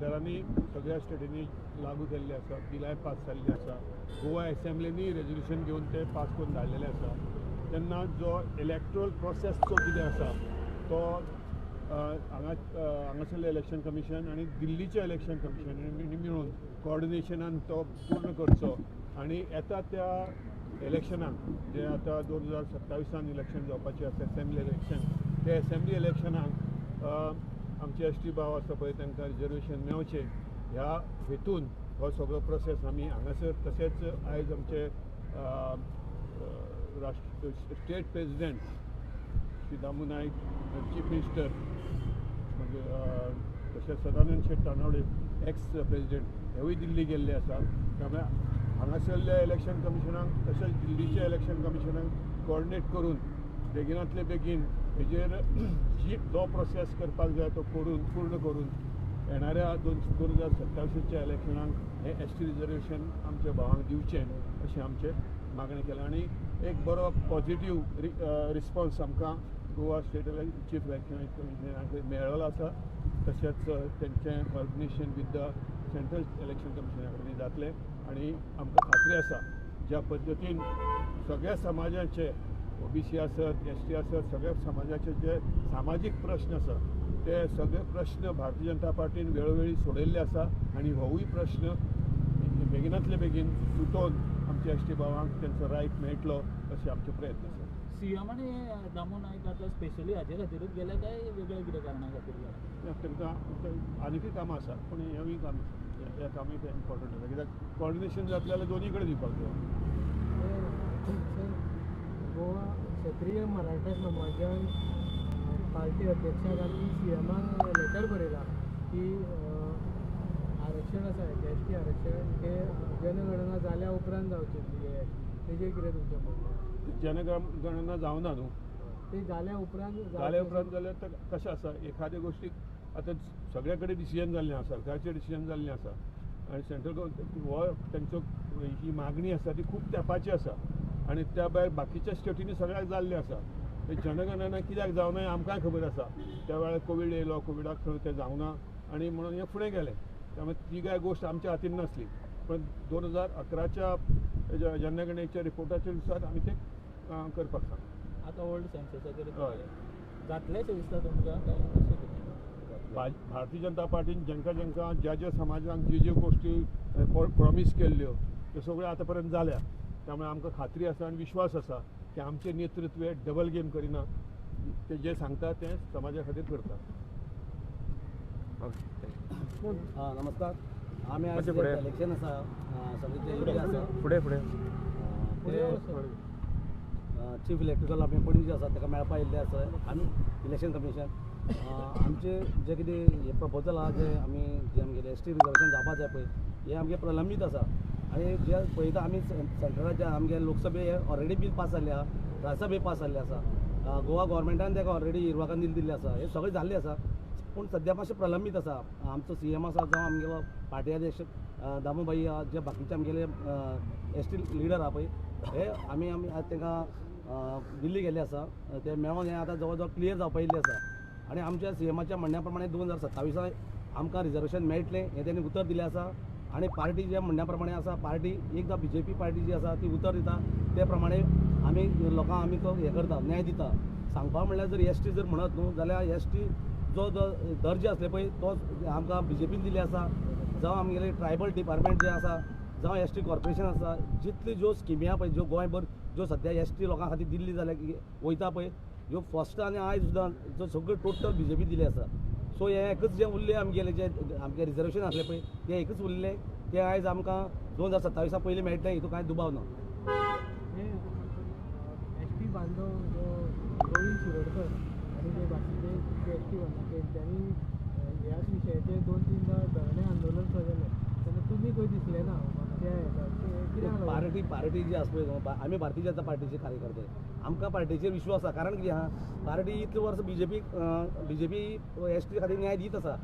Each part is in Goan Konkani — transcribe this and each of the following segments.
सेंटरांनी सगळ्या स्टेटींनी लागू केल्ले आसा, बिलांय पास जाल्ली आसा, गोवा एसेंब्लीनी रेजोल्युशन घेवन ते पास करून धाडलेले आसा. तेन्ना जो इलेक्ट्रोल प्रोसेस जो कितें आसा तो हांगा हांगासरलें इलेक्शन कमिशन आनी दिल्लीचें इलेक्शन कमिशन मेळून कोऑर्डिनेशनान तो पूर्ण करचो आनी येता त्या इलेक्शनाक जे आतां 2027 इलेक्शन जावपाचें आसा एसेंब्ली इलेक्शन, ते एसेंब्ली इलेक्शनाक आमचे एस टी भाव आसा पळय तांकां रिजर्वेशन मेळचें ह्या हेतून हो सगळो प्रोसेस आमी हांगासर, तशेंच आयज आमचे राष्ट्र state president Shri Damu Naik, chief minister मागीर तशेंच सदानंद शेट तानावडे एक्स प्रेजिडेंट हेवूय दिल्ली गेल्ले आसा. त्यामुळे हांगासरल्या इलेक्शन कमिशनाक तशेंच दिल्लीच्या इलेक्शन कमिशनाक कोऑर्डिनेट करून बेगिनांतले बेगीन हेजेर जी जो प्रोसेस करपाक जाय तो करून पूर्ण करून येणाऱ्या 2027च्या इलेक्शनाक हें एस टी रिजर्वेशन आमच्या भावांक दिवचें अशें आमचें मागणें केलां आनी एक बरो पॉझिटीव रिस्पॉन्स आमकां गोवा स्टेट चीफ इलेक्शन कमिशनराक मेळ्ळो आसा. तशेंच तेंचें coordination with the central election कमिशना कडेन जातलें आनी आमकां खात्री आसा ज्या पद्दतीन सगळ्या समाजाचे ओबीसी आसत, एस टी आसत, सगळ्या समाजाचे जे सामाजीक प्रश्न आसा ते सगळे प्रश्न भारतीय जनता पार्टीन वेळोवेळी सोडयल्ले आसा आनी होवूय प्रश्न बेगिनांतले बेगीन सुटोवन आमच्या एस टी भावांक तेंचो रायट मेळटलो अशें आमचे प्रयत्न आसा. सीएम आनी दामू नायक आतां स्पेशली हाजे खातीरूच गेले काय वेगळ्या कितें कारणां खातीर गेले? तांकां आनीकय कामां आसा पूण हेवूय काम आसा, ह्या कामूय तें इम्पॉर्टंट आसा कित्याक कोऑर्डिनेशन जातलें जाल्यार दोनूय कडेन दिवपाक जाय. गोवा क्षत्रीय मराठा समाजान पार्टी अध्यक्षाक आनी सीएमाक लेटर बरयला की आरक्षण आसा एस टी आरक्षण ते जनगणना जाल्या उपरांत जावचें, तेजेर कितें तुमचें म्हणणें? जनगणना जावना न्हू, ते जाल्या उपरांत जाल्यार कशें आसा एखाद्या गोश्टीक आतां सगळ्या कडेन डिसिजन जाल्लें आसा, सरकारचें डिसिजन जाल्लें आसा आनी सेंट्रल गव्हर्मेंट हो तेंचो ही मागणी आसा ती खूब तेंपाची आसा आनी त्या भायर बाकीच्या स्टेटींनी सगळ्याक जाल्लें आसा. ते जनगणना कित्याक जावना हें आमकांय खबर आसा. त्या वेळार कोवीड येयलो, कोविडाक थंय तें जावना आनी म्हणून हें फुडें गेलें. त्यामुळे ती काय गोश्ट आमच्या हातीन नासली, पण 2011च्या जनगणनेच्या रिपोर्टाच्या नुसार आमी ते करपाक सांगता. आतां ओल्ड सेन्ससाचेर जातलेंशें दिसता तुमकां काय कशें कितें? भारतीय जनता पार्टीन जेंकां जेंकां ज्या ज्या समाजांक ज्यो ज्यो गोश्टी प्रॉमीस केल्ल्यो त्यो सगळ्यो आतां पर्यंत जाल्या. त्यामुळे आमकां खात्री आसा आनी विश्वास आसा की आमचें नेतृत्व डबल गेम करिना, ते जे सांगता तें समाजा खातीर करता. नमस्कार. आमी आयज इलेक्शन आसा सगळे आसा फुडें फुडें ते चीफ इलेक्ट्रिकल आमी पणजी आसा ताका मेळपा येयल्ले आसा. आमी इलेक्शन कमिशन आमचे जे कितें हे प्रपोजल आहा जे आमी जे आमगेले एस टी रिजर्वेशन जावपा जाय पळय हे आमगे प्रलंबीत आसा आनी जे पळयता आमी सेंट्रलाच्या आमगे लोकसभे ऑलरेडी बील पास जाल्ले आहा, राज्यसभे पास जाल्ले आसा, गोवा गव्हर्मेंटान ताका ऑलरेडी हिरवा कंदील दिल्ले आसा, हे सगळें जाल्लें आसा पूण सद्या मातशें प्रलंबीत आसा. आमचो सी एम आसा जावं आमगेलो पार्टी अध्यक्ष दामूभाई आहा, जे बाकीचे आमगेले एस टी लिडर आहा पळय हे आमी आमी आज तांकां दिल्ली गेल्ले आसा, ते मेळोन हें आतां जवळ जवळ क्लियर जावपा येयल्लें आसा आनी आमच्या सी एमाच्या म्हणण्या प्रमाणे 2027 आमकां रिजर्वेशन मेळटलें हें तेणी उतर दिलें आसा आनी पार्टी ज्या म्हणण्या प्रमाणे आसा, पार्टी एकदां बी जे पी पार्टी जी आसा ती उतर दिता ते प्रमाणे आमी लोकांक आमी तो हें करता, न्याय दिता. सांगपा म्हणल्यार जर एस टी जर म्हणत न्हू जाल्यार एस टी जो दर्जे आसले पळय तो आमकां बी जे पीन दिल्ले आसा, जावं आमगेले ट्रायबल डिपार्टमेंट जें आसा, जावं एस टी कॉर्पोरेशन आसा, जितली ज्यो स्किमी आहा पळय ज्यो गोंयभर ज्यो सद्या एस टी लोकां खातीर दिल्ली जाल्यार वयता पळय ह्यो फर्स्ट आनी आयज सुद्दां जो सगळ्यो टोटल बी जे पी दिल्ली आसा. सो हें एकच जें उरलें आमगेलें जें आमगें रिजर्वेशन आसलें पळय तें एकच उरलें, तें आयज आमकां 2027 पयलीं मेळटलें हितून कांय दुबाव ना. एस टी बांधव जो गोविंद शिरोडकर आनी जे बाकीचे एस टी बांधव तेंच्यांनी ह्याच विशयाचेर 2-3 धरणे आंदोलन सुद्दां जालें तेन्ना तुमी खंय दिसले ना? पार्टी पार्टी जी आसा पळय आमी भारतीय जनता पार्टीचे कार्यकर्ते, आमकां पार्टीचेर विश्वास आसा. कारण कितें आहा, पार्टी इतले वर्स B J P S T खातीर न्याय दीत आसा.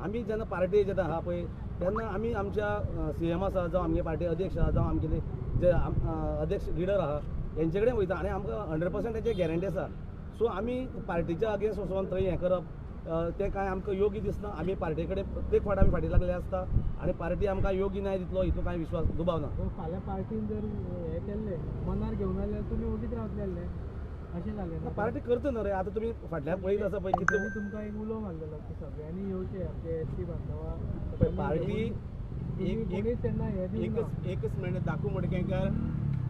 आमी जेन्ना पार्टी जेन्ना आहा पळय तेन्ना आमी आमच्या सी एम आसा जावं आमगे पार्टी अध्यक्ष आहा जावं आमगेले जे अध्यक्ष लिडर आहा तेंचे कडेन वयता आनी आमकां 100% तेंचे गॅरंटी आसा. सो आमी पार्टीच्या अगेन्स्ट वचोन थंय हें करप तें कांय आमकां योग्य दिसना. आमी पार्टे कडेन प्रत्येक फावट आमी फाटीं लागलेले आसता आनी पार्टी आमकां योग्य न्याय दितलो हितून कांय विश्वास दुबाव ना. फाल्यां पार्टीन जर हें केल्लें मनार घेवन जाल्यार तुमी ओगीच रावतले आसले अशें जालें ना? पार्टी करता न्हू रे. आतां तुमी फाटल्यान पळयत आसा पळय कितले तुमकां एक उलो मारलेलो की सगळ्यांनी येवचें आमचे एस टी बांधवा. पार्टी एकच मिनट. दाखू मडकेकर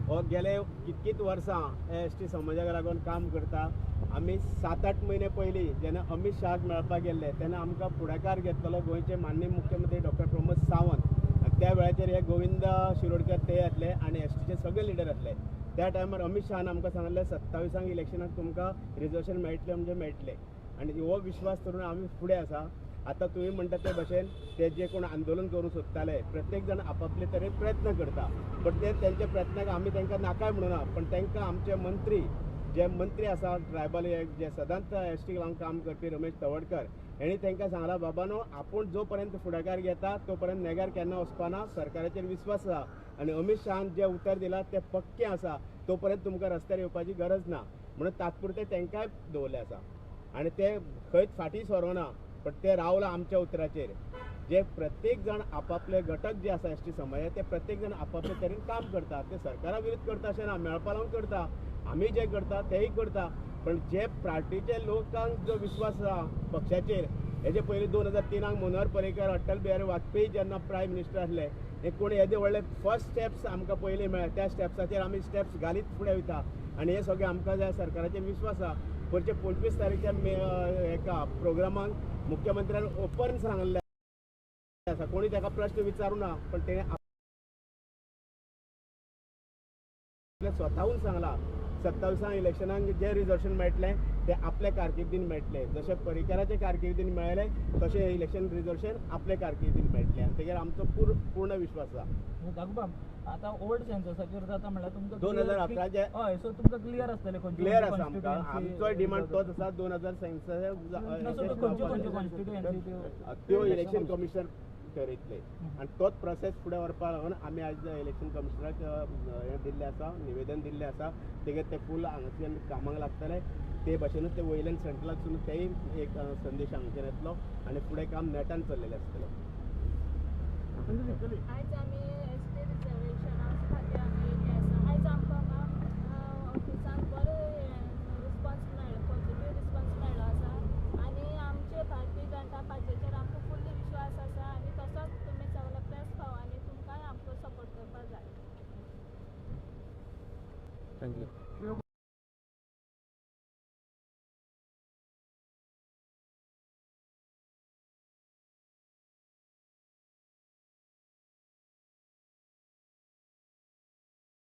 हो गेले कितकीत वर्सां एस टी समाजाक लागून काम करता. आमी 7-8 म्हयने पयलीं जेन्ना अमीत शहाक मेळपाक गेल्ले तेन्ना आमकां फुडाकार घेतलेलो गोंयचे माननीय मुख्यमंत्री डॉक्टर प्रमोद सावंत आनी त्या वेळाचेर हे गोविंद शिरोडकर ते येतले आनी एस टीचे सगळे लिडर येतले. त्या टायमार अमीत शहान आमकां सांगलें 27 इलेक्शनाक तुमकां रिजर्वेशन मेळटलें म्हणजे मेळटलें आनी हो विश्वास करून आमी फुडें आसा. आतां तुमी म्हणटा ते भशेन ते जे कोण आंदोलन करूंक सोदताले प्रत्येक जाण आपापले तरेन प्रयत्न करता, बट ते तेंच्या प्रयत्नाक आमी तांकां नाकाय म्हणुना, पण तांकां आमचे मंत्री जे मंत्री आसा ट्रायबल जे सदांच एस टीक लागून काम करपी रमेश तवडकर हेणी तांकां सांगलां बाबानो आपूण जो पर्यंत फुडाकार घेता तो पर्यंत नेगार केन्ना वचपाना, सरकाराचेर विस्वास आसा आनी अमीत शहान जें उतर दिलां तें पक्कें आसा, तो पर्यंत तुमकां रस्त्यार येवपाची गरज ना म्हणून तात्पुरतें तांकांय दवरलें आसा आनी ते खंयच फाटीं सरोना, पण ते रावला आमच्या उतराचेर. जे प्रत्येक जाण आपापले घटक जे आसा एस टी समाजाचे ते प्रत्येक जाण आपापले तरेन काम करता, ते सरकारा विरुद्ध करता अशें ना, मेळपा लागून करता, आमी जे करता तेय करता, पण जे पार्टीचे लोकांक जो विश्वास आसा पक्षाचेर, हेजे पयलीं 2003 मनोहर पर्रीकर अटल बिहारी वाजपेयी जेन्ना प्रायम मिनिस्टर आसले हे कोण येदे व्हडले फर्स्ट स्टेप्स आमकां पयलीं मेळ्ळे, त्या स्टेप्साचेर आमी स्टेप्स घालीत फुडें वयता आनी हे सगळें आमकां ज्या सरकाराचेर विश्वास आसा. वरचे 25 तारीखच्या एका प्रोग्रामाक मुख्यमंत्र्यान ओपन सांगलें आसा, कोणी ताका प्रश्न विचारूं ना, पण तेणें आपल्या स्वताहून सांगलां 27 इलेक्शनाक जें रिजर्वेशन मेळटलें तें आपल्या कारकिर्दीन मेळटलें, जशें पर्रीकराचे कारकिर्दीन मेळ्ळें तशें इलेक्शन रिजर्वेशन आपल्या कारकिर्दीन मेळटलें आनी तेजेर आमचो पूर्ण विश्वास आसा. दाखोवपा आतां ओल्ड सेन्ससाचेर जाता म्हणल्यार तुमकां 2011 हय, सो तुमकां क्लियर आसतलें खंयचे क्लियर आसा आमकां, आमचोय डिमांड तोच आसा 2000 सेन्सस त्यो इलेक्शन कमिशन ठरयतले आनी तोच प्रोसेस फुडें व्हरपा लागून आमी आयज इलेक्शन कमिशनराक हें दिल्लें आसा, निवेदन दिल्लें आसा, तेगेर ते फूल हांगासरल्यान कामाक लागतले, ते भशेनूच ते वयल्यान सेंट्रलाकसून तेय एक संदेश हांगच्यान येतलो आनी फुडें काम नेटान चल्लेलें आसतलें. आयज आमी एस टी रिजर्वेशना खातीर आमी येयल्ले आसा. आयज आमकां ऑफिसान बरो रिस्पोन्स मेळ्ळो, पॉझिटीव रिस्पोन्स मेळ्ळो आसा आनी आमचे भारतीय जनता पार्टीचेर आमकां फुल्ल विश्वास आसा आनी तसोच तुमी सगळे प्रेस भावांनी तुमकांय आमकां सपोर्ट करपाक जाय. Thank you.